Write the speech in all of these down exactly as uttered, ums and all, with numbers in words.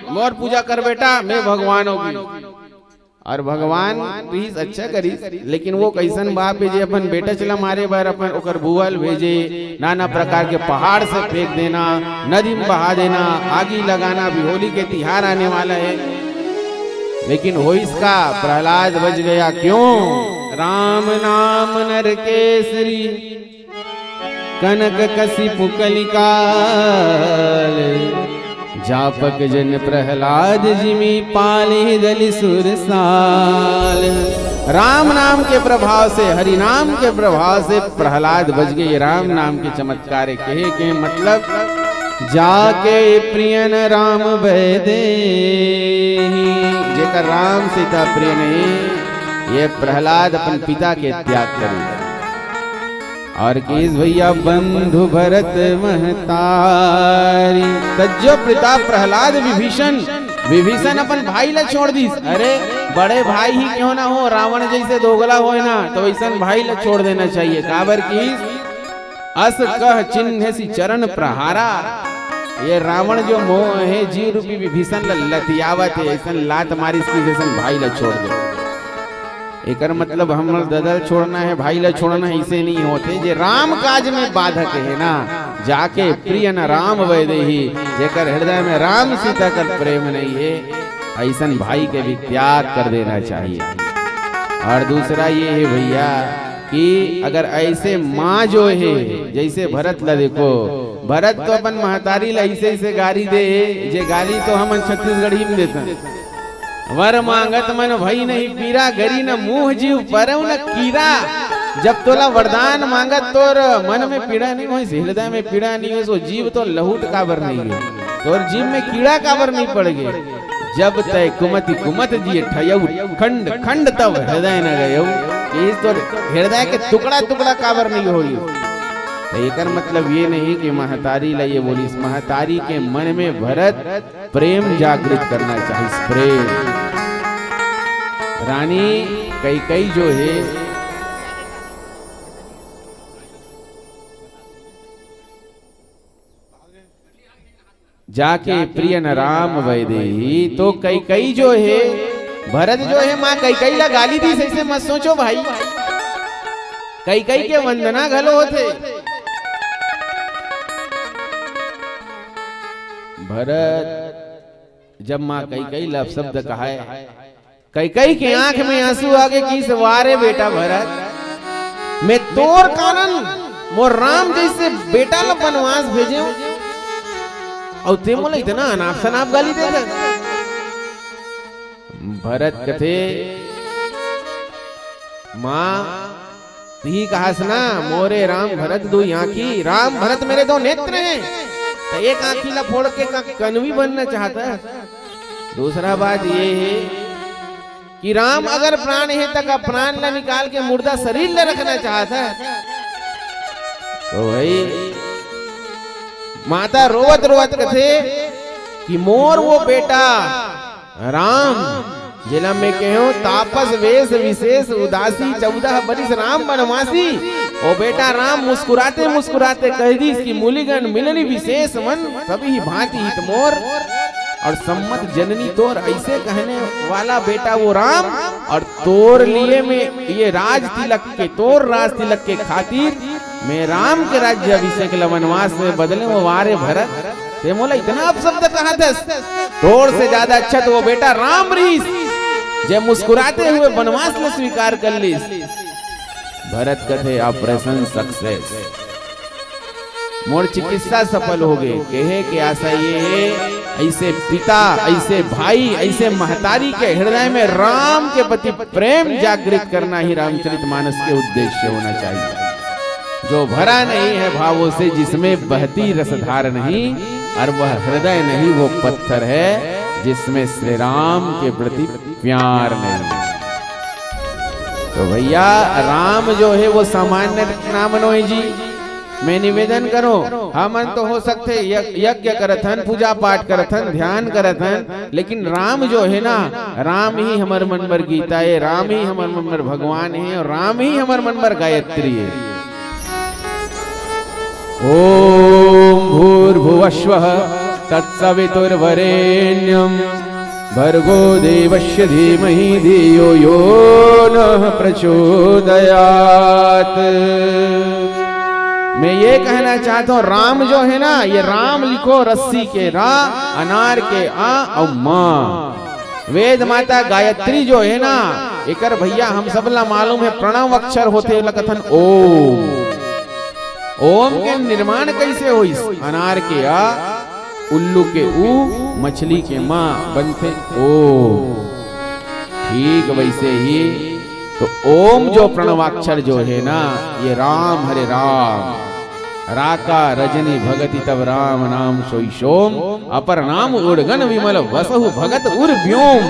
मोर पूजा कर बेटा, मैं भगवान होगी। और भगवान रिहिस, अच्छा करिस, लेकिन वो कइसन बाप हे जे अपन बेटा चला मारे बर अपन ओकर बुआ ल भेजे, नाना प्रकार के पहाड़ से फेंक देना, नदी में बहा देना, आगी लगाना, अभी होली के तिहार आने वाला है। लेकिन होइस का, प्रहलाद बच गया। क्यों? राम नाम नर केसरी, कनक कसिपु कलिकाल, जापक जन प्रहलाद जिमि पालि दलि सुरसाल। राम नाम के प्रभाव से, हरि नाम के प्रभाव से प्रहलाद बच गए। राम नाम के चमत्कार हे। कहे के मतलब, जाके प्रियन राम वैदेही, जेकर राम सीता प्रिय नहीं, ये प्रहलाद अपन पिता के त्याग करी। और किस भैया बंधु भरत महतारी। तज्जो पिता प्रहलाद विभीषण, विभीषण अपन भाई ला छोड़ दिस। अरे, बड़े भाई ही क्यों ना हो, रावण जैसे दोगला होए ना, तो वैसन भाई ला छोड़ देना चाहिए। काबर किस अस कह चिन्हसि चरण प्रहारा। ये रावण जो मोह हे, जीव रूपी विभीषण ल लतियावत हे, अइसन लात मारिस कि जइसन भाई ल छोड़ दे। एकर मतलब हमर ददा ल छोड़ना हे, भाई ल छोड़ना हे, अइसे नहीं होथे। जे राम काज में बाधक हे ना, जाके प्रियन राम वैदेही, जेकर हृदय में राम सीता कर प्रेम नहीं हे, अइसन भाई के भी त्याग कर देना चाहिए। और दूसरा ये हे भैया, कि अगर ऐसे माँ जो हे, जैसे भरत ला देखो, भरत तो अपन महतारी ला ऐसे ऐसे गारी दे हे, जे गारी तो हमन छत्तीसगढ़ी में देथन। वर मांगत मन भई नहीं पीरा, गरी न मुँह जीव परउ न कीरा। जब तोला वरदान मांगत तोर मन में पीड़ा नहीं होइस, हृदय में पीड़ा नहीं होइस, वो जीव तो लहुट काबर नहीं हे, तोर जीव में कीड़ा काबर नहीं पड़ गे। जब तै कुमति कुमत जिय ठयउ खंड खंड तब हृदय न गयउ। कि तोर हृदय के टुकड़ा टुकड़ा काबर नहीं होई। तो एकर मतलब ये नहीं कि महतारी ला ये बोलिस, महतारी के मन में भरत प्रेम जागृत करना चाहिए, प्रेम। रानी कैकई जो हे, जाके प्रियन राम वैदेही, तो कैकई जो हे, भरत जो हे, माँ कैकई ला गाली दिस, ऐसे मत सोचो भाई। कैकई के वंदना घलो होथे। भरत जब माँ कैकई ला अपशब्द कहाय, कैकई के आंख में आंसू आगे, किस, "वाह रे बेटा भरत, मैं तोर कारण मोर राम जैसे बेटा ला बनवास भेजे हूँ, अउ ते मोला इतना अनाप शनाप गाली दे दे।" भरत कथे, "माँ, तिही कहास ना, मोरे राम भरत दुई आँखी, राम भरत मेरे दो नेत्र हैं, तो एक आँखी ला फोड़ के का कनवी बनना चाहता है?" दूसरा बात ये हे कि राम अगर प्राण हे, त का प्राण ला निकाल के मुर्दा शरीर ला रखना चाहत हे? तो भाई, माता रोवत रोवत कथे कि मोर वो बेटा राम, जेला मैं कहेंव तापस वेश विशेष उदासी, चौदह बरिस राम बनवासी। ओ बेटा राम मुस्कुराते मुस्कुराते कह दिस कि मुलिगन मिलनी विशेष मन, सभी भांति हित मोर। और सम्मत जननी तोर, ऐसे कहने वाला बेटा वो राम। और तोर लिए मैं ये राज तिलक के, तोर राज तिलक के खातिर मैं राम के राज्य अभिषेक ल वनवास में बदले हूँ। वारे भरत, ते मोला इतना अपशब्द कहा थस? तोर से ज्यादा अच्छा तो वो बेटा राम रहीस, जे मुस्कुराते हुए वनवास ल स्वीकार कर लीस। भरत कथे, "Operation success, मोर चिकित्सा सफल हो गए।" कहे के आशा ये हे, ऐसे पिता, ऐसे भाई, ऐसे महतारी के हृदय में राम के प्रति प्रेम जागृत करना ही रामचरितमानस के उद्देश्य होना चाहिए। जो भरा नहीं है भावों से, जिसमें बहती रसधार नहीं, और वह हृदय नहीं, वो पत्थर है, जिसमें श्री राम के प्रति प्यार नहीं। तो भैया, राम जो हे वो सामान्य नाम नोहे जी। मैं निवेदन करूं, हमन तो हो सकथे य-, यज्ञ करत हन, पूजा पाठ करत हन, ध्यान करत हन, लेकिन राम जो हे ना, राम ही हमर मन बर गीता ए, राम ही हमर मन बर भगवान हे और राम ही हमर मन बर गायत्री ए। ओम भूर्भुवः स्वः तत्सवितुर्वरेण्यं भर्गो देवस्य धीमहि धियो यो नः प्रचोदयात्। मैं ये कहना चाहता हूँ, राम जो है ना, ये राम लिखो, रस्सी के रा, अनार के आ और माँ। वेद माता गायत्री जो है ना, एकर भैया हम सब ला मालूम है, प्रणव अक्षर होथे, ओला कथन ओम। ओम के निर्माण कैसे होइस? अनार के आ, उल्लू के ऊ, मछली के माँ, बनथे ओम। ठीक वैसे ही तो ओम जो प्रणवाक्षर जो है ना, ये राम, हरे राम। राका रजनी भगति तब राम नाम सोई सोम, अपर नाम उड़गन विमल वसहु भगत उर व्योम।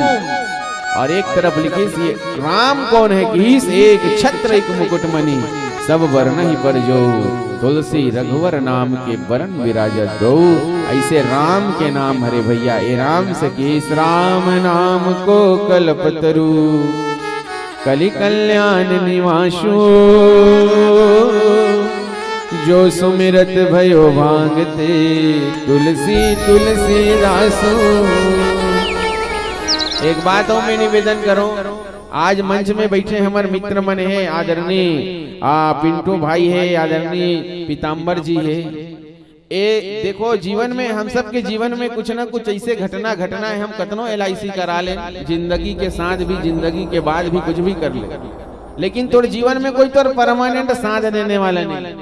और एक तरफ लिखिस, ये राम कौन है? किहिस एक छत्र एक मुकुट मणि, सब वरनहि बर जो, तुलसी रघुवर नाम के बरन विराजत दो। ऐसे राम के नाम हरे भैया, ए राम से किहिस राम नाम को कल्पतरु, कलि कल्याण निवासु। जो सुमिरत भयो भांगते, तुलसी तुलसीदासु। एक बात और मैं निवेदन करूं, आज मंच में बैठे हमर मित्र मन हे, आदरणीय आ पिंटू भाई हे, आदरणीय पीताम्बर जी हे। ए देखो, जीवन में, हम सबके जीवन में कुछ ना कुछ ऐसे घटना घटना है, हम कतनो एल आई सी करा ले, जिंदगी के साथ भी, जिंदगी के बाद भी कुछ भी कर ले, लेकिन तोर जीवन में कोई तोर परमानेंट साथ देने वाला नहीं।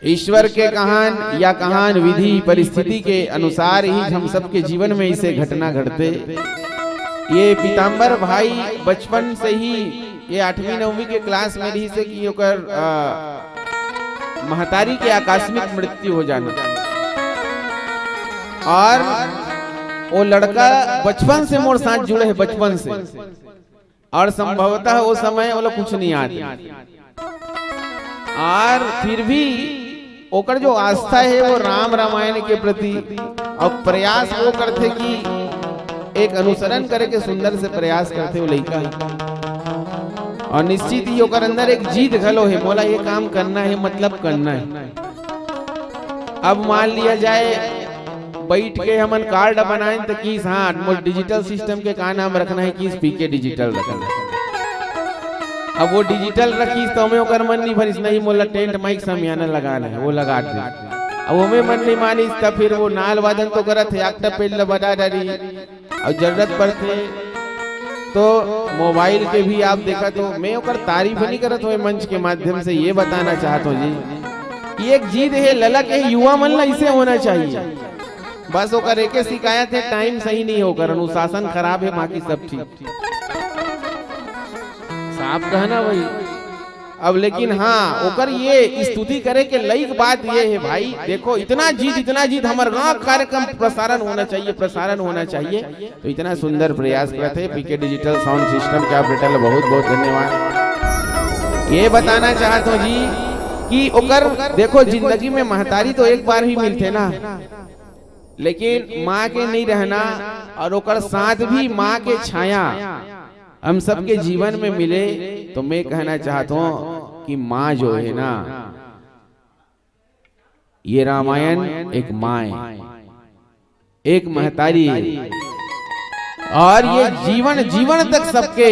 ईश्वर के कहान या कहान विधि परिस्थिति के अनुसार ही हम सबके जीवन में ऐसे घटना घटते। ये पीताम्बर भाई बचपन से ही, ये आठवीं नौवीं के क्लास में रहिस हे कि ओकर, आ, महतारी के आकस्मिक मृत्यु हो जाना। और वो लड़का बचपन से मोर साथ जुड़े हे, बचपन से। और संभवतः वो समय ओला कुछ नहीं याद। और फिर भी ओकर जो आस्था हे वो राम रामायण के प्रति, और प्रयास वो करथे कि एक अनुसरण करे के सुंदर से प्रयास करथे वो लइका। और निश्चित ही ओकर अंदर एक जिद घलो हे, मोला ये काम करना हे, मतलब करना हे। अब मान लिया जाए, बैठ के हमन कार्ड बनाएन त किहिस, हाँ, मोर डिजिटल सिस्टम के का नाम रखना हे, किहिस पी के डिजिटल रखना हे। अब वो डिजिटल रखिस त ओमे ओकर मन नहीं भरिस, नहीं, मोला टेंट माइक समियाना लगाना हे, वो लगा दे। अब ओमे मन नहीं मानिस त फिर वो नाल वादन तो करत हे, octopad ल बजा डारी। और जरूरत पड़थे तो मोबाइल के भी आप देखा तो, मैं ओकर तारीफ नहीं करत हूँ, मंच के माध्यम से ये बताना चाहत हूँ जी, ये एक जिद हे, ललक हे, युवा मन ला ऐसे होना चाहिए। बस ओकर एके शिकायत हे, टाइम सही नहीं हे ओकर, अनुशासन खराब हे, बाकी सब ठीक। साफ कहना भाई। अब लेकिन हाँ, ओकर ये स्तुति करे के लायक बात ये हे भाई, देखो, इतना जिद, इतना जिद, हमर गांव कार्यक्रम प्रसारण होना चाहिए, प्रसारण होना चाहिए। तो इतना सुंदर प्रयास करत हे पी के डिजिटल साउंड सिस्टम के ऑपरेटर ला बहुत बहुत धन्यवाद। ये बताना चाहत हूँ जी कि ओकर, देखो, जिंदगी में महतारी तो एक बार ही मिलथे ना, लेकिन माँ के नहीं रहना और ओकर साथ भी माँ के छाया हम सबके जीवन में मिले, तो मैं कहना चाहत हूँ कि माँ जो है ना, ये रामायण एक माँ है, एक महतारी है, और ये जीवन, जीवन तक सबके,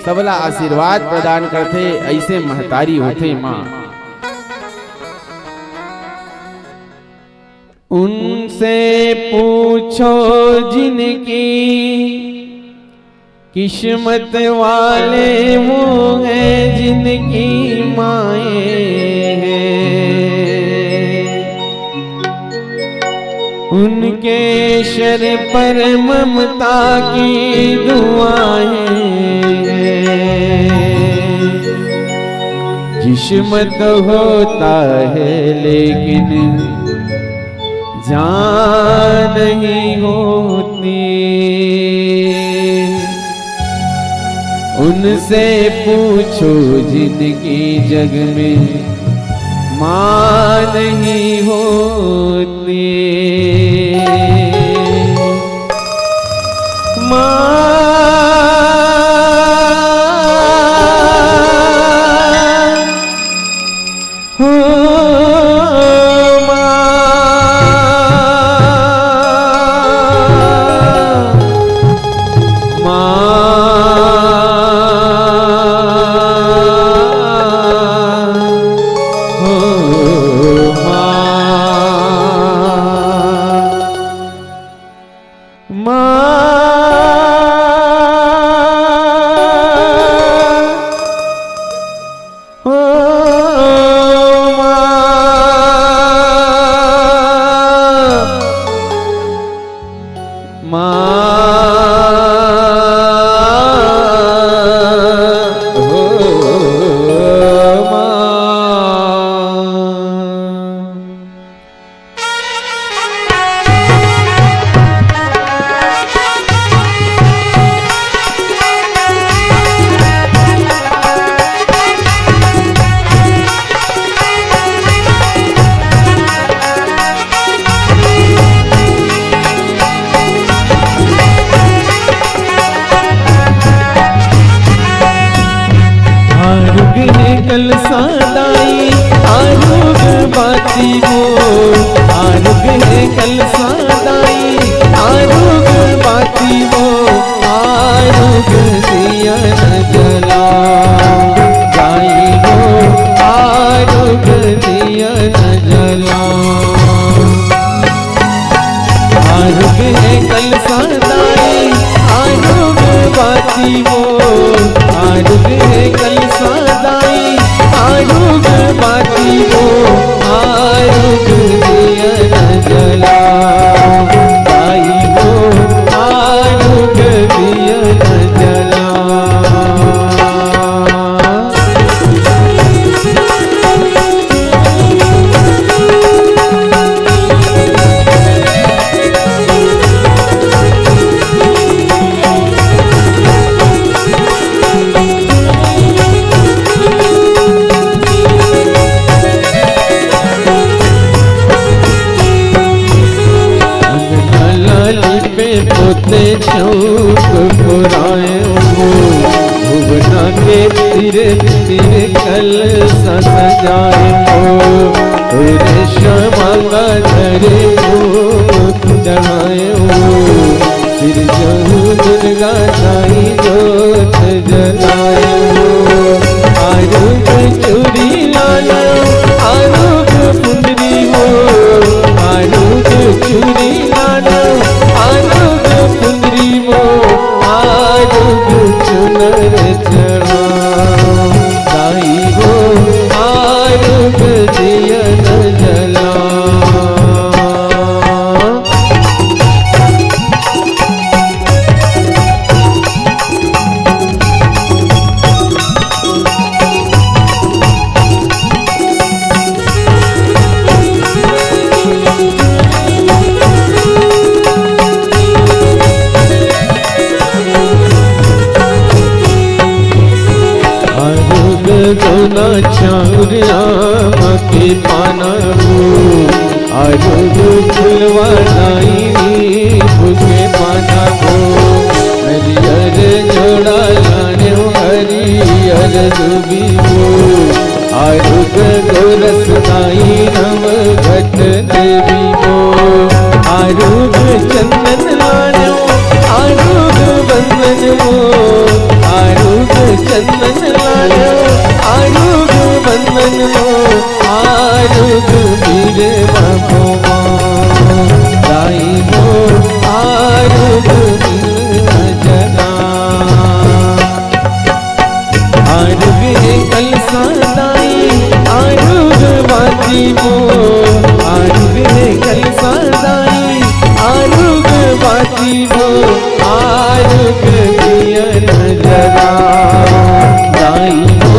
सबला आशीर्वाद प्रदान करथे, ऐसे महतारी होथे माँ। उनसे पूछो जिनकी, किस्मत वाले वो हैं जिनकी माए हैं। उनके सर पर ममता की दुआएं हैं। जिस्म तो होता है लेकिन जान नहीं होती। उनसे पूछो जिनकी जग में माँ नहीं होती। माँ हो माँ। माँ, ओ माँ, माँ, ओ माँ। आरुग हे कलसा दाई, आरुग बाती वो। आरुग हे कलसा दाई, आरुग बाती वो। आरुग दिया न जला दाई वो, आरुग दिया न जला। आरुग हे कलसा दाई, आरुग बाती वो। आरुग हे कलसा दाई, आरुग बाती वो। आरुग दिया न जला दाई वो, आरुग दिया न जला। लाली पे पोते चौक पुराए हो, भुवना के तीर तीर कलसा सजाए हो। रेशम मांगा धरे हो, चढ़ाए हो। सिरजहु दुर्गा दाई जोत जलाए हो। आरुग चूड़ी लाना, आरुग फुंदरी हो। आरुग चूड़ी लाना, आरुग फुंदरी हो। आरुग चुनर चढ़ा दाई हो। आरुग दिया न जला। आरुग दोना चाउर आम के पाना हो। आरुग फुलवा दाई नींबू के पाना हो। नरियर जोड़ा लाने हरियर दूबी हो। आरुग गोरस दाई नव घट देवी हो। आरुग चंदन लाने, आरुग बंदन हो। आरुग चंदन लाने, आरुग बंदन हो। आरुग बीरे बाबो दाई हो। आरुग बीर जना। आरुग हे कलसा दाई, आरुग बाती वो। आरुग हे कलसा दाई, आरुग बाती वो। आरुग दिया न जला दाई वो।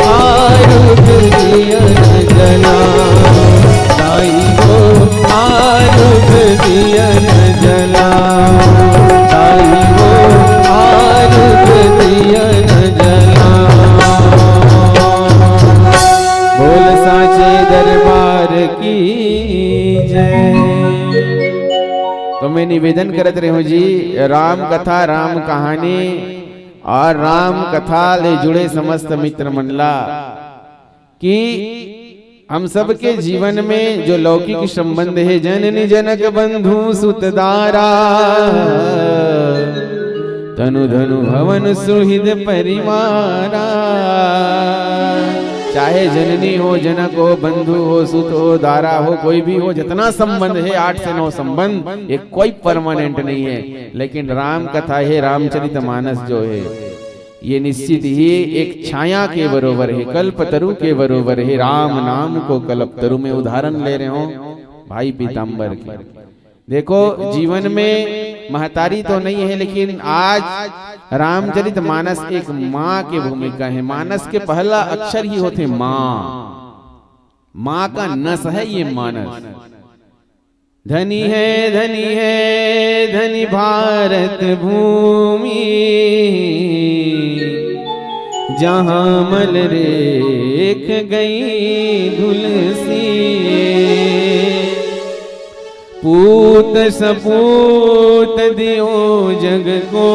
आरुग दिया न जला दाई वो। आरुग दिया न जला दाई वो। आरुग दिया न जला। बोल साचे दरबार की जय। तो मैं निवेदन करत रहूं जी, राम कथा, राम कहानी और राम कथा ले जुड़े समस्त मित्र मन ला कि हम सबके जीवन में जो लौकिक संबंध हे, जननी जनक बंधु सुत दारा, तनु धनु भवन सुहृद परिवारा। चाहे जननी हो, जनक हो, बंधु हो, सुत हो, दारा हो, कोई भी हो, जितना संबंध है, आठ से नौ संबंध, ये कोई परमानेंट नहीं है। लेकिन राम कथा है, रामचरित मानस जो है, ये निश्चित ही एक छाया के बरोबर है, कल्पतरु के बरोबर है। राम नाम को कल्पतरु में उदाहरण ले रहे हो भाई पीताम्बर की। देखो, जीवन में महतारी तो नहीं है, लेकिन आज रामचरित मानस एक माँ के भूमिका है। मानस के पहला अक्षर ही होते माँ। माँ का नस है ये मानस। धनी है, धनी है, धनी भारत भूमि, जहाँ मल रेख गई धुलसी। पूत सपूत दियो जग को,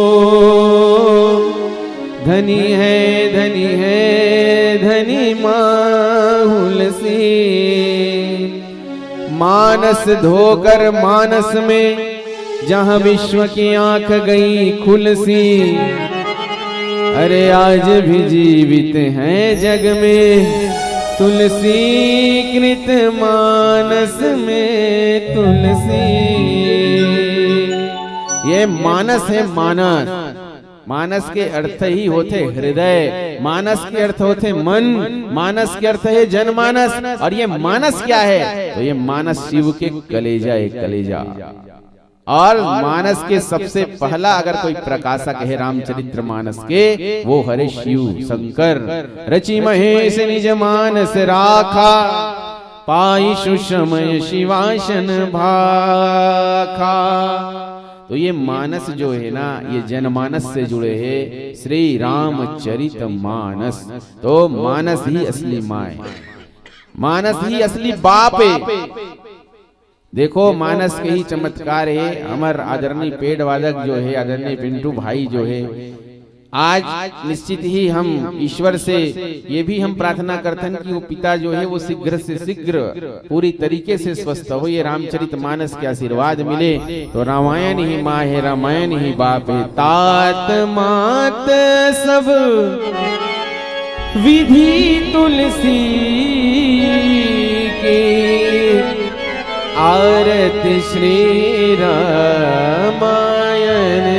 धनी है, धनी है, धनी माहुल सी। मानस धोकर मानस में, जहाँ विश्व की आंख गई खुलसी। अरे, आज भी जीवित हैं जग में तुलसी कृत मानस में तुलसी। ये मानस है, मानस। मानस के अर्थ ही होते हृदय, मानस के अर्थ होते मन, मानस के अर्थ है जनमानस। और ये मानस क्या है? तो ये मानस शिव के कलेजा है, कलेजा। और मानस के सबसे पहला अगर कोई प्रकाशक है रामचरित्र मानस के, वो हरे शिव शंकर। रचि महेश निज मानस राखा, पाई सुसमय शिवासन भाखा। तो ये मानस जो है ना, ये जनमानस से जुड़े है, श्री रामचरित मानस। तो मानस ही असली माँ है, मानस ही असली बाप है। देखो, मानस के ही चमत्कार है। हमर आदरणीय पेड़ वादक जो है, आदरणीय पिंटू भाई जो है, आज निश्चित ही हम ईश्वर से ये भी हम प्रार्थना करथन कि वो पिता जो है, वो शीघ्र से शीघ्र पूरी तरीके से स्वस्थ हो। ये रामचरित मानस के आशीर्वाद मिले तो रामायण ही माँ है, रामायण ही बाप है। तात मात सब विधि तुलसी की, आरती श्री रामायण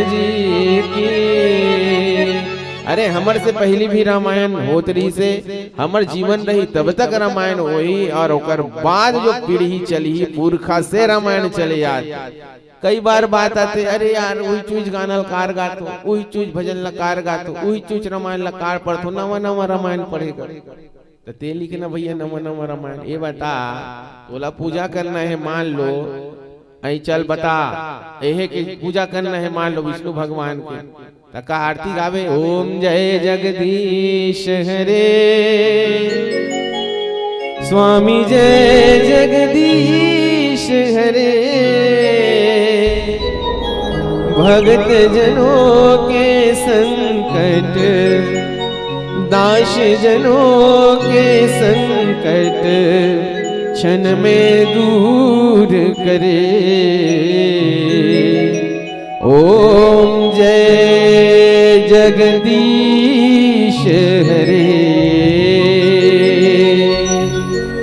जी की। अरे, हमर से पहली भी रामायण होत रहिसे, हमर जीवन रही तब तक रामायण होही, और ओकर बाद जो पीढ़ी चलही, पुरखा से रामायण चले जात। कई बार बात आथे, "अरे यार, उही चुइच गाना ल कार गाथो, उही चुइच भजन ल कार गाथो, उही चुइच रामायण ल कार पढ़थो, नवा नवा रामायण पढ़े कर।" त तें लिख ना भैया, नवा नवा रामायण। ए बता, तोला पूजा करना हे, मान लो, अई चल बता, एहे के पूजा करना हे, मान लो विष्णु भगवान के, त का आरती गावे, "ओम जय जगदीश हरे, स्वामी जय जगदीश हरे, भगत जनों के संकट, दास जनों के संकट, क्षण में दूर करे।" ओम जय जगदीश हरे।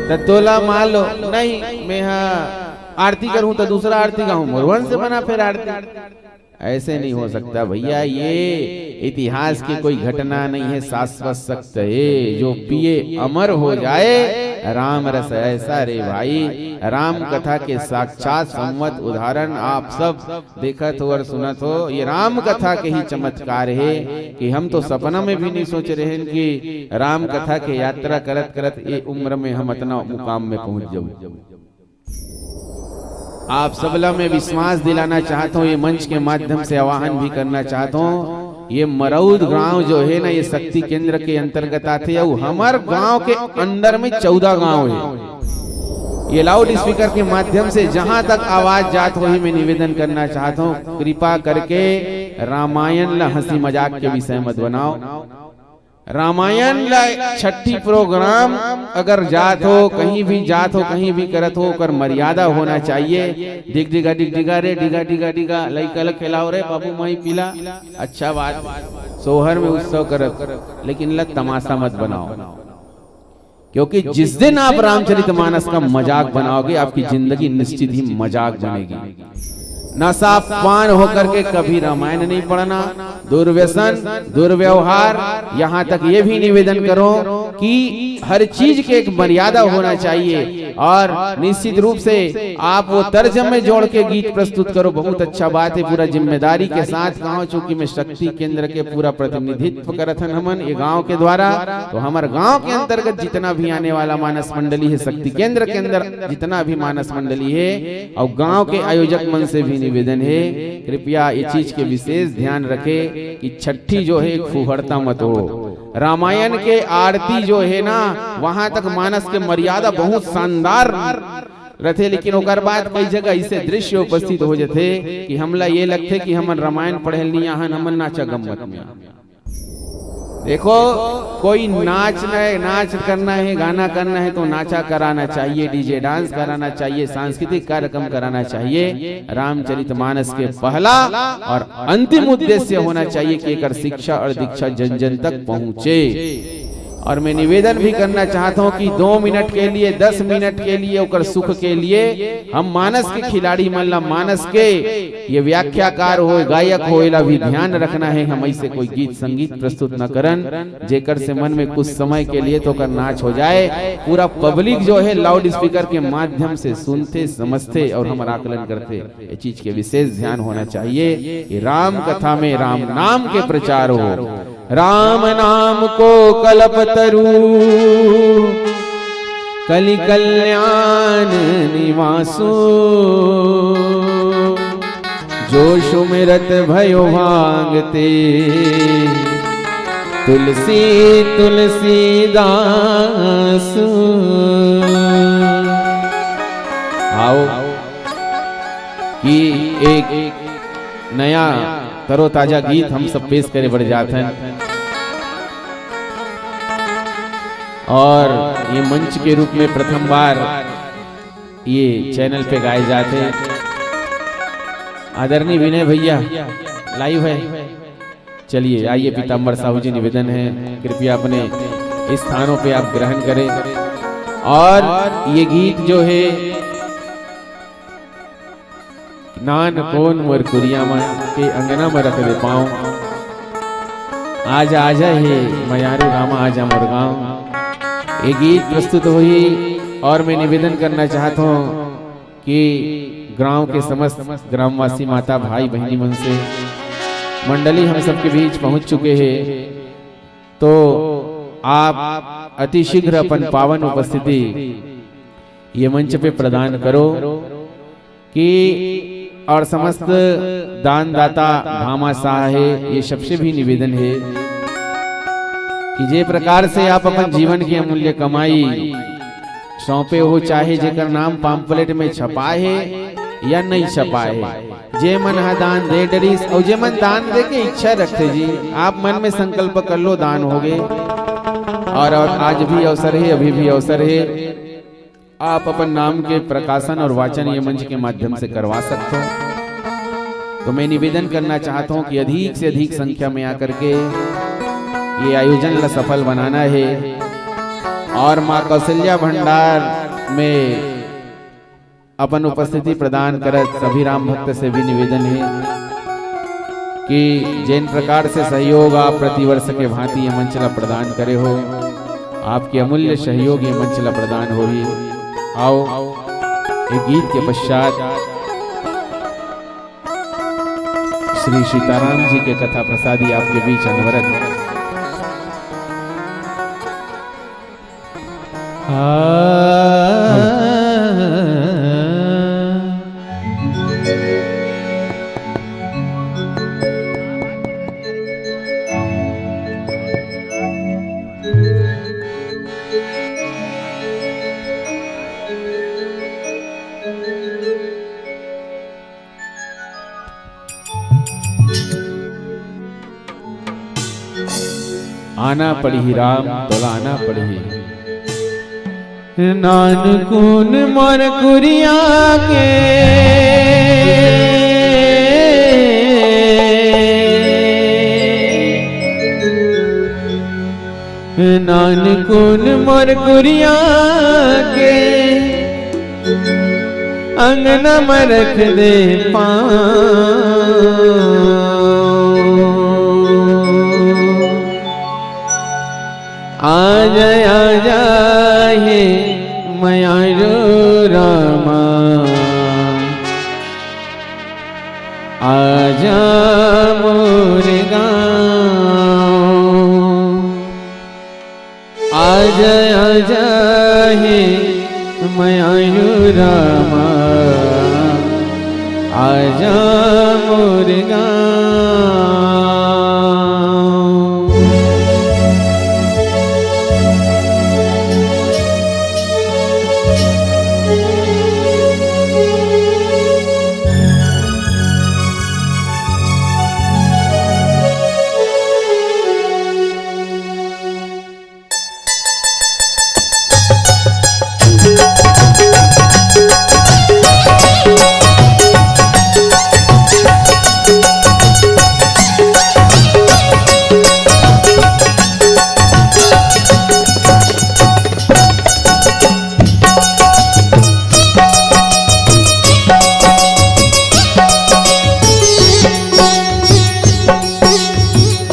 त तोला मान लो, नहीं, मैं हा आरती करूं त दूसरा आरती गाऊं, मोर वंश बना फिर आरती। ऐसे नहीं हो सकता भैया, ये इतिहास की कोई घटना नहीं है, शाश्वत सत्य है। जो पिए अमर हो जाए, राम रस ऐसा रे भाई। राम कथा के साक्षात संवत उदाहरण आप सब देखत हो और सुनत हो। ये राम कथा के ही चमत्कार है कि हम तो सपना में भी नहीं सोचे रहेन कि राम कथा के यात्रा करत करत ये उम्र में हम अतना मुकाम में पहुंच जाऊ। आप सबला मैं विश्वास दिलाना चाहत हूँ, ये मंच के माध्यम से आह्वान भी करना चाहत हूँ, ये मरौद गांव जो है ना, ये शक्ति केंद्र के अंतर्गत आथे, अउ हमर गांव के अंदर में चौदह गांव है। ये लाउड स्पीकर के माध्यम से जहां तक आवाज जात होही, मैं निवेदन करना चाहत हूँ, कृपा करके रामायण ला हंसी मजाक के विषय मत बनाओ। रामायण ला छट्ठी प्रोग्राम अगर जात हो, कहीं भी जात हो, कहीं भी करत हो, ओकर मर्यादा होना चाहिए। डिग डिगा, डिग डिगा रे, डिगा डिगा डिगा, लइका ल खेलाओ रे बाबू, माई पीला, अच्छा बात। सोहर में उत्सव करत, लेकिन ल तमाशा मत बनाओ। क्योंकि जिस दिन आप रामचरितमानस का मजाक बनाओगे, आपकी जिंदगी निश्चित ही मजाक बनेगी। नशा पान होकर के कभी रामायण नहीं पढ़ना, दुर्व्यसन, दुर्व्यवहार, यहाँ तक ये भी निवेदन करो कि हर चीज के एक मर्यादा होना चाहिए। और निश्चित रूप से आप वो तर्ज में जोड़ के गीत प्रस्तुत करो, बहुत अच्छा बात है। पूरा जिम्मेदारी के साथ कहा, चूंकि मैं शक्ति केंद्र के पूरा प्रतिनिधित्व करत हन हमन ये गांव के द्वारा, तो हमर गांव के अंतर्गत जितना भी आने वाला मानस मंडली है, शक्ति केंद्र के अंदर जितना भी मानस मंडली है और गांव के आयोजक मन से भी निवेदन है, कृपया ये चीज के विशेष ध्यान रखे कि छठी जो है एक फुहड़ता मत हो। रामायण के आरती जो है ना, वहां तक मानस के मर्यादा बहुत शानदार रथे, लेकिन ओकर बाद कई जगह ऐसे दृश्य उपस्थित हो जथे कि हमला ये लगथे कि हमन रामायण पढ़े ल नहीं आहन, हमन नाचा गम्मत में। देखो, कोई नाच न, नाच करना है, गाना करना है तो नाचा कराना चाहिए, डीजे डांस कराना चाहिए, सांस्कृतिक कार्यक्रम कराना चाहिए। रामचरितमानस के पहला और अंतिम उद्देश्य होना चाहिए कि एकर शिक्षा और दीक्षा जन जन तक पहुंचे। और मैं निवेदन भी करना चाहता हूं कि दो मिनट के लिए, दस मिनट के लिए, ओकर सुख के लिए हम मानस के खिलाड़ी मन ला, मानस के ये व्याख्याकार हो, गायक हो, एला भी ध्यान रखना है। हम ऐसे कोई गीत संगीत प्रस्तुत न करन जेकर से मन में कुछ समय के लिए तो ओकर नाच हो जाए। पूरा पब्लिक जो है लाउड स्पीकर के माध्यम से सुनथे, समझथे और हमर आकलन करथे। ये चीज के विशेष ध्यान होना चाहिए कि राम कथा में राम नाम के प्रचार हो। राम नाम को कल्पतरु, कलि कल्याण निवासु। जो सुमिरत भयो भांग ते, तुलसी तुलसीदासु। आओ कि एक नया तरोताजा गीत हम सब पेश करे बर जात हन। और ये मंच के रूप में प्रथम बार ये चैनल पे गाए जाते हैं। आदरणीय विनय भैया लाइव है। चलिए आइए, पीताम्बर साहू जी, निवेदन है, कृपया अपने स्थानों पे आप ग्रहण करें। और ये गीत जो है, नान कोन मोर कुरिया मा, के अंगना मा रख दे पाँव। आजा आजा हे मयारू रामा, आजा मोर गाँव। ये गीत प्रस्तुत होही और मैं निवेदन करना चाहत हूँ कि गांव के समस्त ग्रामवासी, माता, भाई, बहिनी मन से मंडली हम सबके बीच पहुंच चुके हैं, तो आप अति शीघ्र अपन पावन उपस्थिति ये मंच पे प्रदान करो कि और समस्त दानदाता भामाशाह हे, ये सबसे भी निवेदन हे कि जे प्रकार से आप अपन जीवन के अमूल्य कमाई सौंपे हो, चाहे जेकर नाम पाम्पलेट में छपा हे या नहीं छपा हे, जे मन ह दान दे डरिस अउ जे मन दान दे के इच्छा रखथे जी, आप मन में संकल्प कर लो, दान होगे। और, और आज भी अवसर हे, अभी भी अवसर हे। आप अपन नाम के प्रकाशन और वाचन ये मंच के माध्यम से करवा सकते हो। तो मैं निवेदन करना चाहता हूँ कि अधिक से अधिक संख्या में आकर के ये आयोजन ला सफल बनाना है। और माँ कौशल्या भंडार में अपन उपस्थिति प्रदान करत सभी राम भक्त से भी निवेदन है कि जेन प्रकार से सहयोग आप प्रतिवर्ष के भांति ये मंच ला प्रदान करे हो, आपके अमूल्य सहयोग ये मंच ला प्रदान होही। आओ, ये गीत के पश्चात श्री सीताराम जी के कथा प्रसादी आपके बीच अनवरत। आना पड़ही राम, तोला आना पड़ही। नानकुन मोर कुरिया के नानकुन मोर कुरिया के अंगना म रख दे पाँव। आजा, आजा हे मयारू रामा, आजा मोर गाँव। आजा, आजा हे मयारू रामा, आजा मोर गाँव।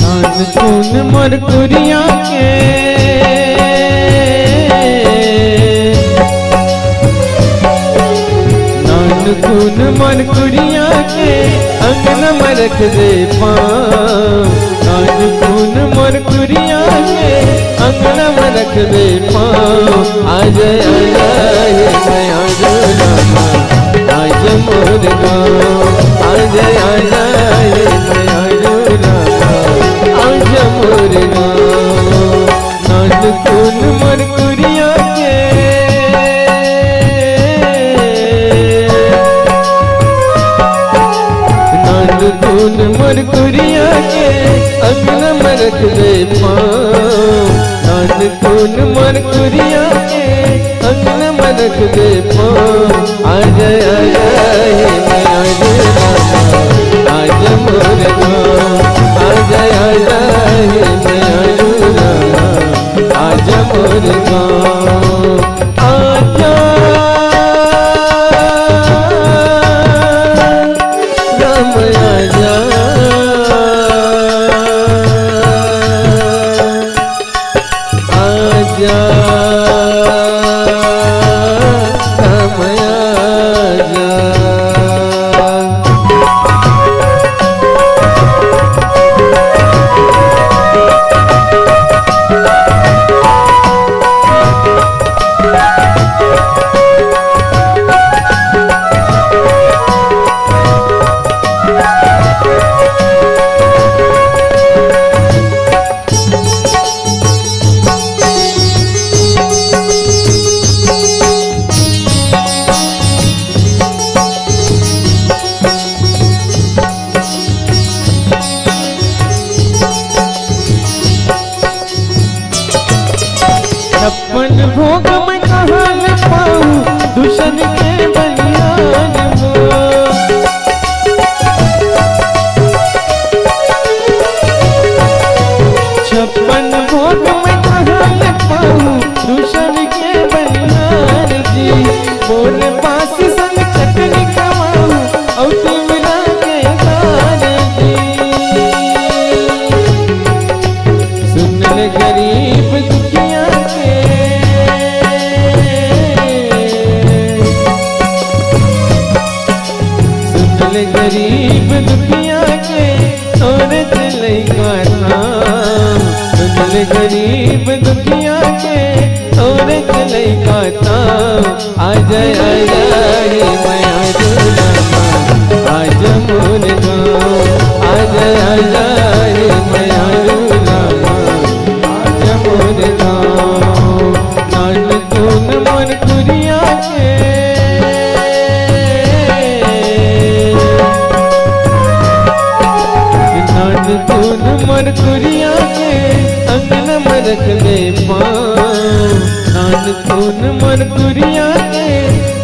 नानकुन मोर कुरिया के, नानकुन मोर कुरिया के अंगना म रख दे पाँव। नानकुन मोर कुरिया के अंगना म रख दे पाँव। आजा, आजा हे मयारू रामा, आजा मोर गाँव। आजा, आजा हे मयारू रामा, आजा मोर गाँव। नानकुन मोर कुरिया के, नानकुन मोर कुरिया के अंगना म रख दे पाँव। नानकुन मोर कुरिया के अंगना म रख दे पाँव। आजा, आजा हे मयारू रामा, आजा मोर गाँव। आजा, आजा हे मयारू रामा, आजा मोर गाँव। आजा राम, आजा। आजा राम, आजा। छप्पन भोग मैं कहाँ ले पाऊँ दुष्यंत के बलिहार मोर। छप्पन भोग मैं कहाँ ले पाऊँ दुष्यंत के बलिहार जी। मोर बाँस संग चटनी खवाऊँ अउ तिवरा के दार जी। सुन ले गरीब दुखिया के, सुन ले गरीब दुखिया के, तोरे चले गाता। सुन ले गरीब दुखिया के, तोरे चले गाता। आजा, आजा हे मयारू रामा, आजा मोर गाँव। आजा, आजा हे मयारू रामा, आजा मोर गाँव। नानकुन मोर कुरिया के, नानकुन मोर कुरिया के अंगना म रख दे पाँव। नानकुन मोर कुरिया के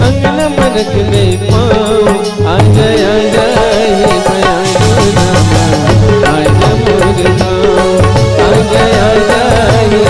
अंगना म रख दे पाँव। आजा, आजा हे मयारू रामा, आजा मोर गाँव। आजा, आजा हे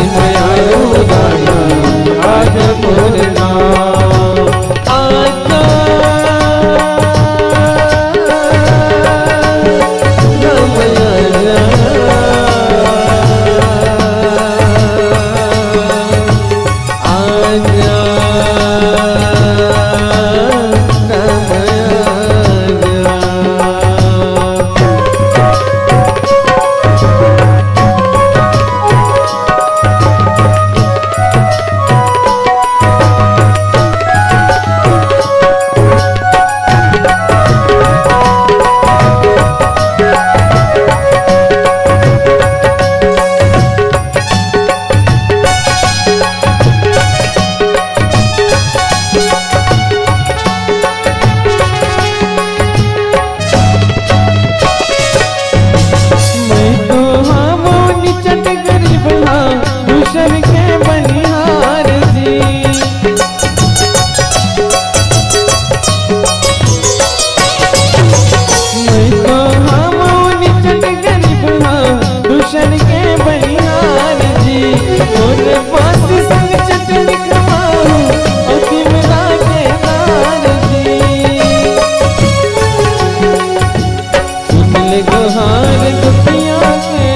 हार दुखिया के,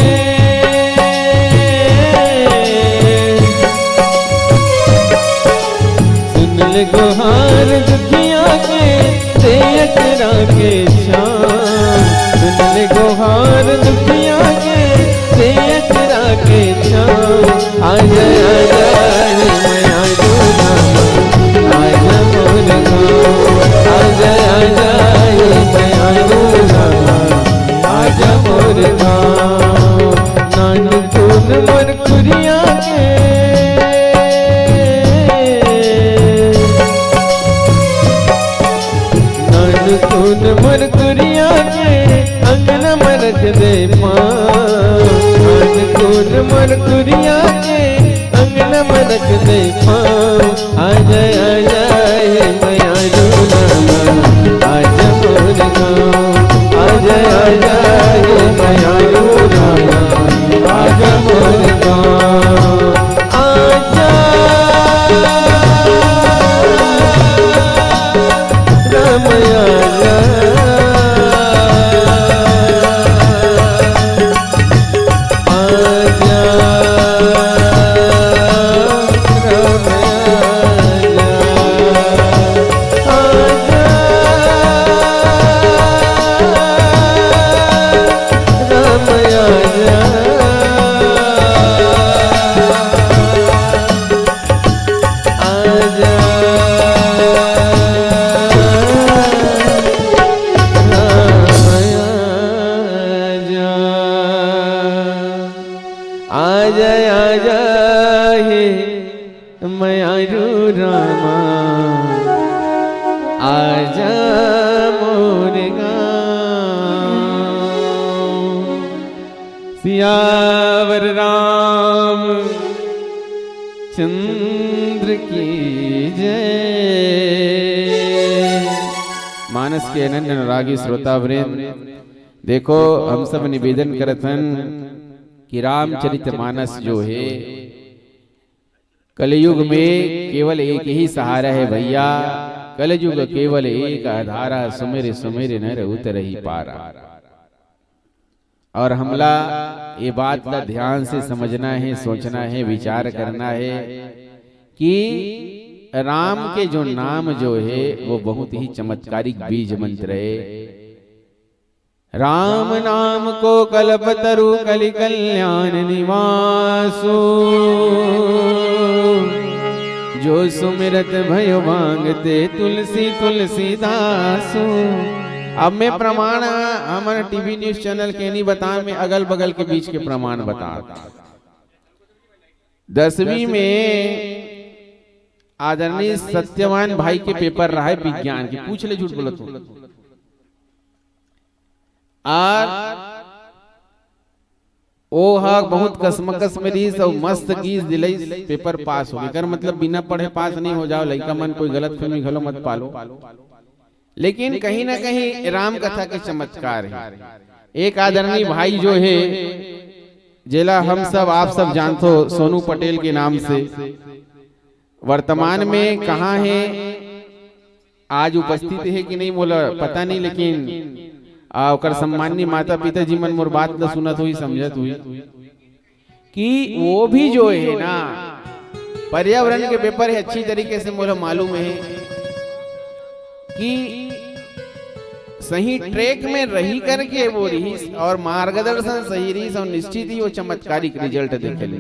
सुन ले गोहार दुखिया के, दे अचरा के छाँव। सुन ले गोहार दुखिया के, दे अचरा के छाँव। आजा, आजा, हे मयारू रामा, आजा मोर गाँव। आजा, आजा, हे मयारू रामा, आजा मोर गाँव। नानकुन मोर कुरिया के, नानकुन मोर कुरिया के, अंगना म रख दे पाँव। नानकुन मोर कुरिया के, अंगना म रख दे पाँव। आजा, आजा, हे मयारू रामा, आजा मोर गाँव। आजा, आजा, हे मयारू रामा, आजा मोर गाँव। आजा, राम आजा। आजा, राम आजा। आजा, राम आजा। आजा, राम आजा। आजा, आजा, हे मयारू रामा, आजा मोर गाँव। सियावर राम चंद्र की जय। मानस के अनन्य अनुरागी श्रोता वृंद, देखो, हम सब निवेदन करत हन कि रामचरित मानस जो हे, कलयुग में केवल एक ही सहारा हे भैया। कलयुग केवल एक आधारा, सुमिर सुमिर नर उतरहि पारा। और हमला ये बात ला ध्यान से समझना हे, सोचना हे, विचार करना हे कि राम के जो नाम जो हे, वो बहुत ही चमत्कारिक बीज मंत्र हे। राम नाम को कल्पतरु कलि कल्याण निवासु। जो सुमिरत भयो भांग ते तुलसी तुलसीदासु। अब मैं प्रमाण, हमर टीवी न्यूज चैनल के नहीं बता, मैं अगल बगल के बीच के प्रमाण बता। दसवीं में आदरणीय सत्यवान भाई के पेपर रहा हे विज्ञान के, पूछ ले, झूठ बोलत हूँ। और ओ ह बहुत कसमकस में रहिस अउ मस्त गिस दिलइस, पेपर पास हो गे। एकर मतलब बिना पढ़े पास नहीं हो जाओ, लइका मन कोई गलत फहमी घलो मत पालो। लेकिन कहीं ना कहीं राम कथा के चमत्कार हे। एक आदरणीय भाई जो हे, जेला हम सब, आप सब जानथो, सोनू पटेल के नाम से, वर्तमान में कहाँ हे, आज उपस्थित हे कि नहीं, मोला पता नहीं, लेकिन आ, ओकर सम्माननीय माता पिता जी मन मोर बात ला सुनत हुई, समझत हुई कि वो भी जो है ना, पर्यावरण के पेपर हे, अच्छी तरीके से मोला मालूम है कि सही ट्रैक में रही करके वो रहिस और मार्गदर्शन सही रहिस और निश्चित ही वो चमत्कारिक रिजल्ट देखे ले।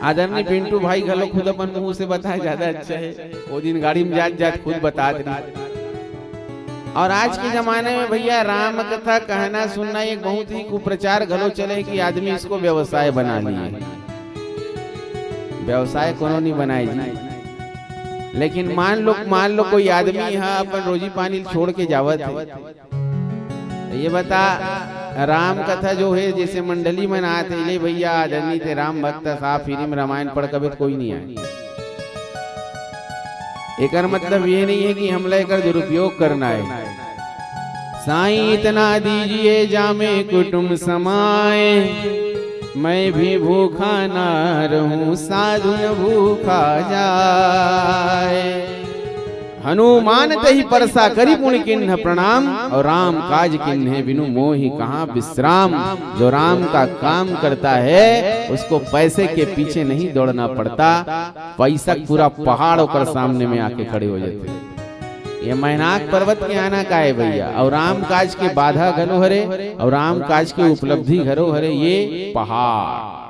आदरणीय पिंटू भाई घलो खुद अपन मुंह से बताए, ज्यादा अच्छा है। वो दिन गाड़ी में जात जात खुद बतात रही। और आज के जमाने में भैया, राम कथा कहना सुनना एक बहुत ही कुप्रचार घलो चले कि आदमी इसको व्यवसाय बना लिए। व्यवसाय कोनो नहीं बनाए जी। लेकिन मान लो, मान लो कोई आदमी ह अपन रोजी पानी छोड़ के जावत है, ये बता, राम कथा जो है, जैसे मंडली मन आत है, "ले भैया, आदरणीय ते राम भक्त साहब, free में रामायण पढ़ कबे तो कोई नहीं आए।" एकर मतलब ये नहीं है कि हमला एकर दुरुपयोग करना है। "साईं, इतना दीजिए, जामे कुटुम समाए, मैं भी भूखा ना रहूं, साधु न भूखा जाए।" हनुमान तेहि परसा करि पुनि कीन्ह प्रणाम, और राम काज कीन्हे बिनु मोहि कहाँ विश्राम। जो राम का काम करता है, उसको पैसे के पीछे नहीं दौड़ना पड़ता। पैसा पूरा पहाड़ ओकर सामने में आके खड़े हो जाते। ये मैनाक पर्वत के आना का है भैया, और राम काज के बाधा घलो हरे, और राम काज के उपलब्धि घलो हरे, ये पहाड़।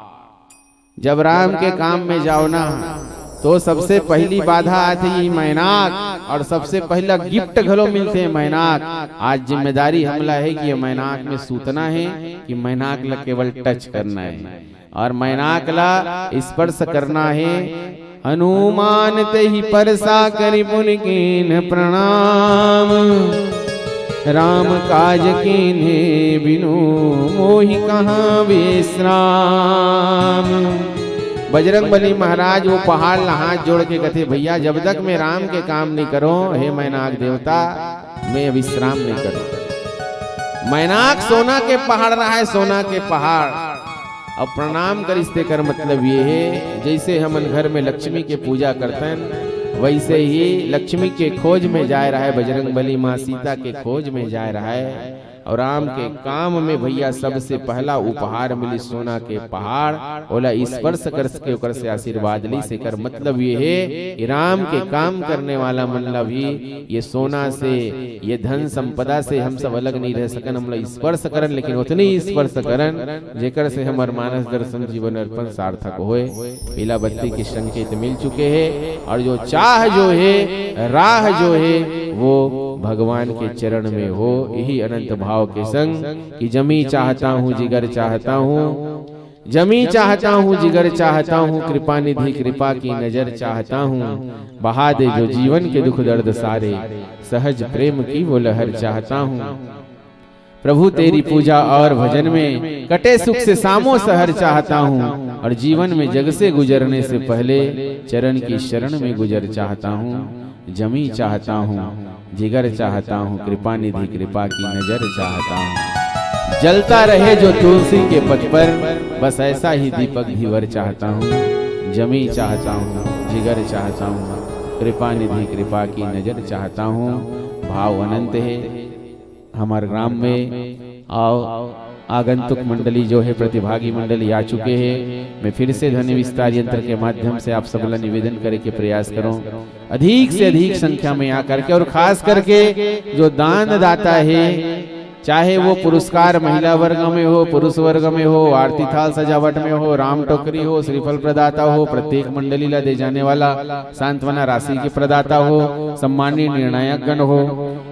जब राम के काम में जावना, तो सबसे पहली बाधा आथे ये मैनाक, और सबसे पहला गिफ्ट घलो मिलथे मैनाक। आज जिम्मेदारी हमला है कि ये मैनाक में सूतना है, कि मैनाक ला केवल टच करना है, और मैनाक ला स्पर्श करना है। हनुमान तेहि परसा करि पुनि कीन्ह प्रणाम, राम काज कीन्हे बिनु मोहि कहाँ विश्राम। बजरंग बली महाराज वो पहाड़ ला हाथ जोड़ के कथे, भैया, जब तक मैं राम के काम नहीं करो, हे मैनाक देवता, मैं विश्राम नहीं करो। मैनाक सोना के पहाड़ रहा है, सोना के पहाड़। अब प्रणाम करिस तेकर मतलब ये है, जैसे हमन घर में लक्ष्मी के पूजा करतन, वैसे ही लक्ष्मी के खोज में जाए रहा है, बजरंग बली माँ सीता के खोज में जाए रहा है। और राम के काम में भैया सबसे पहला उपहार मिली सोना के पहाड़, ओला स्पर्श कर सके, ओकर से आशीर्वाद ली। सेकर मतलब ये है कि राम के काम करने वाला मन ला भी ये सोना से, ये धन संपदा से हम सब अलग नहीं रह सकन, हमला स्पर्श करन, लेकिन उतनी स्पर्श करन जेकर से हमर मानस दर्शन जीवन अर्पण सार्थक होए। पीला बत्ती के संकेत मिल चुके हैं, और जो चाह जो है, राह जो है, वो भगवान के चरण में हो। यही अनंत भाव के संग कि जमी चाहता हूँ, जिगर चाहता हूँ, जमी चाहता हूँ, जिगर चाहता हूँ, कृपा निधि कृपा की नजर चाहता हूँ, बहा दे जो जीवन के दुख दर्द सारे, सहज प्रेम की वो लहर चाहता हूँ। प्रभु तेरी पूजा और भजन में कटे सुख से सामो सहर चाहता हूँ, और जीवन में जग से गुजरने से पहले चरण की शरण में गुजर चाहता हूँ। जमी चाहता हूँ, जिगर चाहता हूँ, कृपा निधि कृपा की नजर चाहता हूँ। जलता रहे जो तुलसी के पथ पर, बस ऐसा ही दीपक भी वर चाहता हूँ। जमी चाहता हूँ, जिगर चाहता हूँ, कृपा निधि कृपा की नजर चाहता हूँ। भाव अनंत है। हमारे ग्राम में आओ, आगंतुक मंडली जो है, प्रतिभागी मंडली आ चुके हैं। मैं फिर से ध्वनि विस्तार यंत्र के माध्यम से आप सबला निवेदन करे के प्रयास करूं, अधिक से अधिक संख्या में आकर के, और खास करके जो दान दाता है, चाहे वो पुरस्कार महिला वर्ग में हो, पुरुष वर्ग में हो, आरती थाल सजावट में हो, राम टोकरी हो, श्रीफल प्रदाता हो, प्रत्येक मंडली ला दे जाने वाला सांत्वना राशि के प्रदाता हो, सम्माननीय निर्णायक गण हो,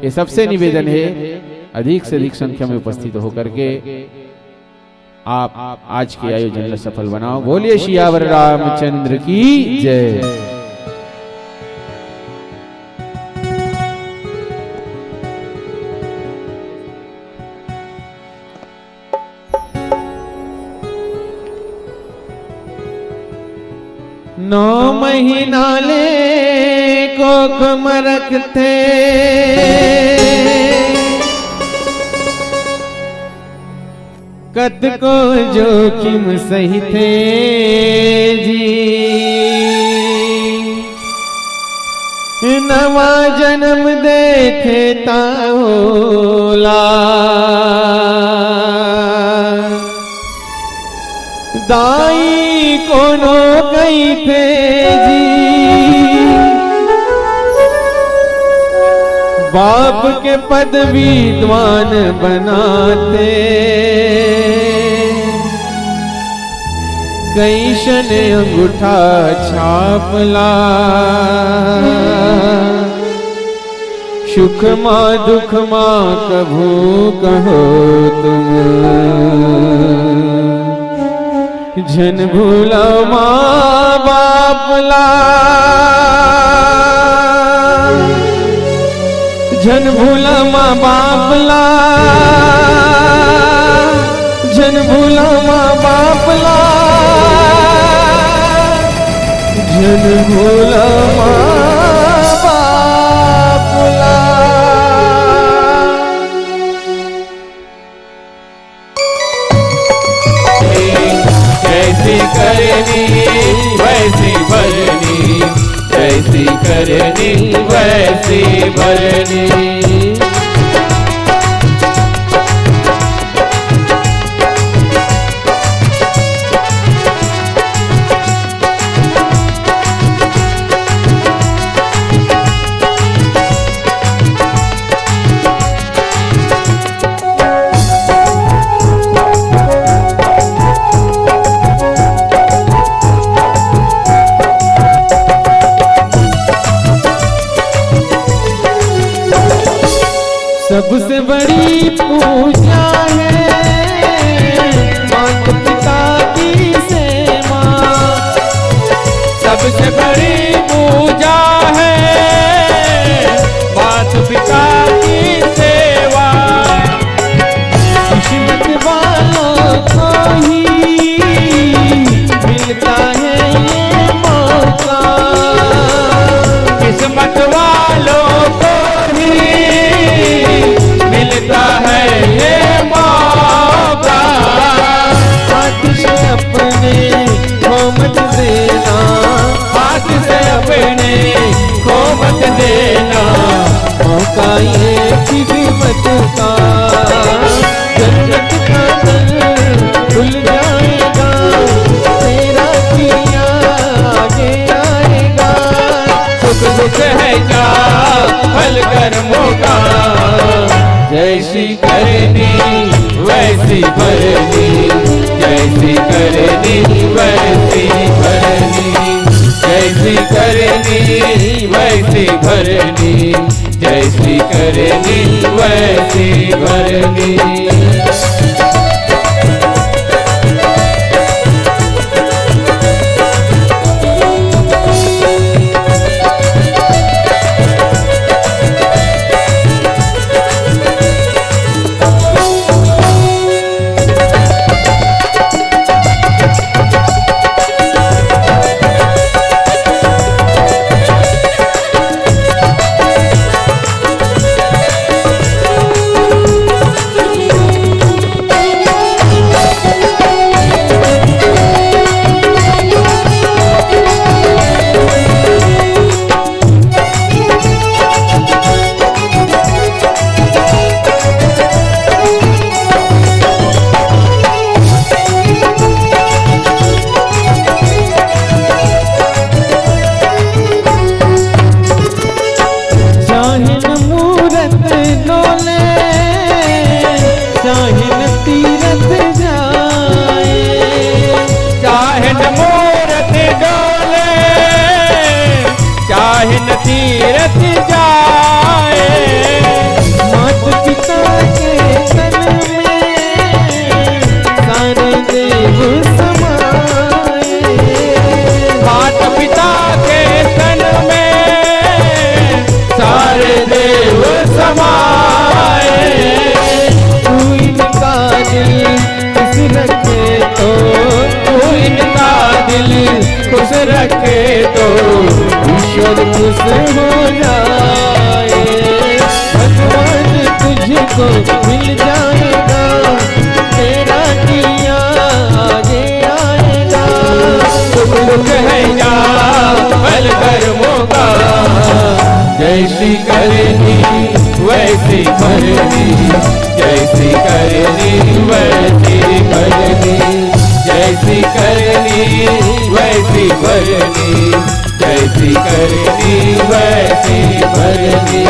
ये सबसे निवेदन है, अधिक से अधिक संख्या में उपस्थित होकर के आप आज के आयोजन ला सफल बनाओ। बोलिए सियावर रामचंद्र की जय। नौ महीना ले कोख म रखथे, कतको जोखिम सहिथे जी। नवा जन्म देथे ता ओला दाई कोनो कहिथे जी। बाप के पद विद्वान बनाथे, कइसन अंगूठा छाप ला। सुख मा दुख मा कभू कहो तुम, झन भूला माँ बाप ला, झन भूला माँ बाप ला, झन भूला माँ बाप ला, झन भूला माँ बाप ला। जैसी करनी वैसी भजनी, जैसी करनी वैसी भरनी। सबसे बड़ी पूजा है माता पिता की सेवा। सबसे बड़ी पूजा है माता पिता की सेवा। किस्मत वालों को ही मिलता है ये मौका। किस्मत वालों को ही मिलता है ये मौका। हाथ से अपने खो मत देना, हाथ से अपने खो मत देना। मौका ये किस्मत का, जन्नत का दर खुल जाएगा, तेरा जिया आगे आएगा। सुख दुख है क्या हल कर्मों का, जैसी करनी वैसी भरनी, जैसी करनी वैसी भरनी, जैसी करनी वैसी भरनी, जैसी करनी वैसी भरनी। चाहे न मूरत डोले, चाहे न तीरथ जाए। चाहे न मूरत डोले, चाहे न तीरथ जाए। माता पिता के तन में सारे देव समाए। माता पिता के तन में सारे देव समाए। तू इनका दिल खुश रखे तो, तू इनका दिल खुश रखे तो ईश्वर खुश हो जाए। भगवान तुझको मिल जाएगा, तेरा जिया आगे आएगा। सुख दुख है या फल कर्मों का, जैसी करनी वैसी भरनी, जैसी करनी वैसी भरनी, जैसी करनी वैसी भरनी, जैसी करनी वैसी भरनी।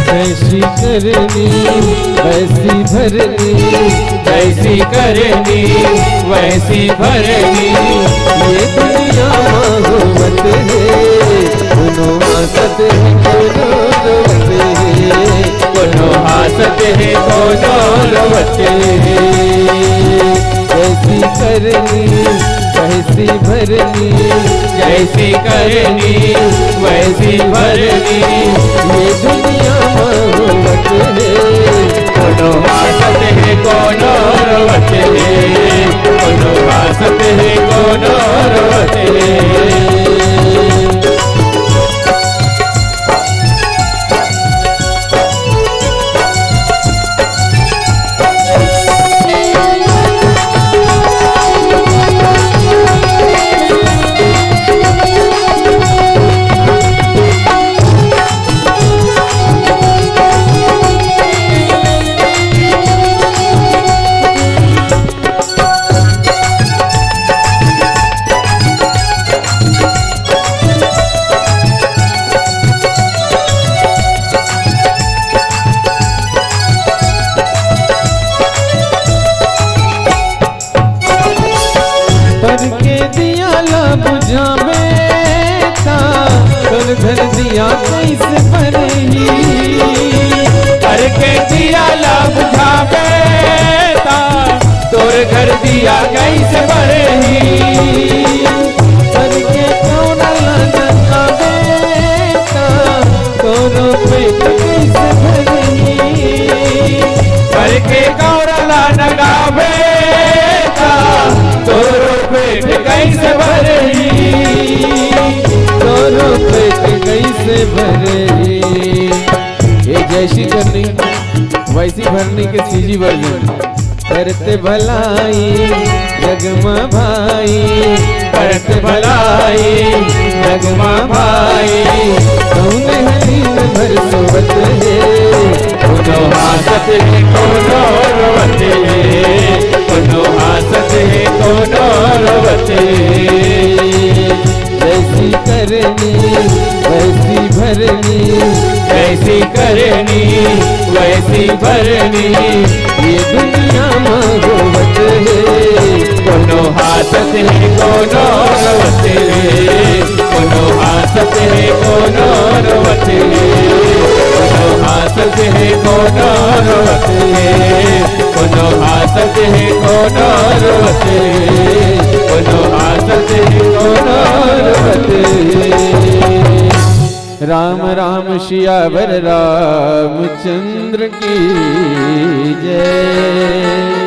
जैसी करनी वैसी भरनी, जैसी करनी वैसी भरनी। ये दुनिया माँ हुकूमत है, दोनों माँ हंसत हे कोनो रोवत हे, कोनो हंसत हे कोनो रोवत हे। जैसी करनी वैसी भरनी, जैसी करनी वैसी भरनी, ये दुनिया में होवत हे। कोनो हंसत हे कोनो रोवत हे, कोनो हंसत हे कोनो रोवत हे। पर के दिया ला बुझावे ता, तोर घर दिया कैसे बरही? पर के दिया ला बुझावे ता, तोर घर दिया कैसे बरही? पर के कौन ला जगावे ता, तोरो पेट कैसे भरही? पर के कौन ला जगावे ता, तोरो पेट कैसे भरही? तोरो पेट कैसे भरही? ये जैसी करनी वैसी भरनी के सीजी वर्जन। करत भलाई जग मा भाई, करत भलाई जग मा भाई, कौन हलीन भर सोवत हे? कोनो हंसत हे कोनो रोवत हे, कोनो हंसत हे कोनो रोवत हे। जैसी करनी वैसी भरनी, जैसी करनी वैसी भरनी, ये दुनिया मा होवत हे। कोनो हंसत हे कोनो रोवत हे, कोनो हंसत हे कोनो रोवत हे, कोनो हंसत हे कोनो रोवत हे, कोनो हंसत हे कोनो रोवत हे, कोनो हंसत हे कोनो रोवत हे। राम राम सियावर रामचंद्र की जय।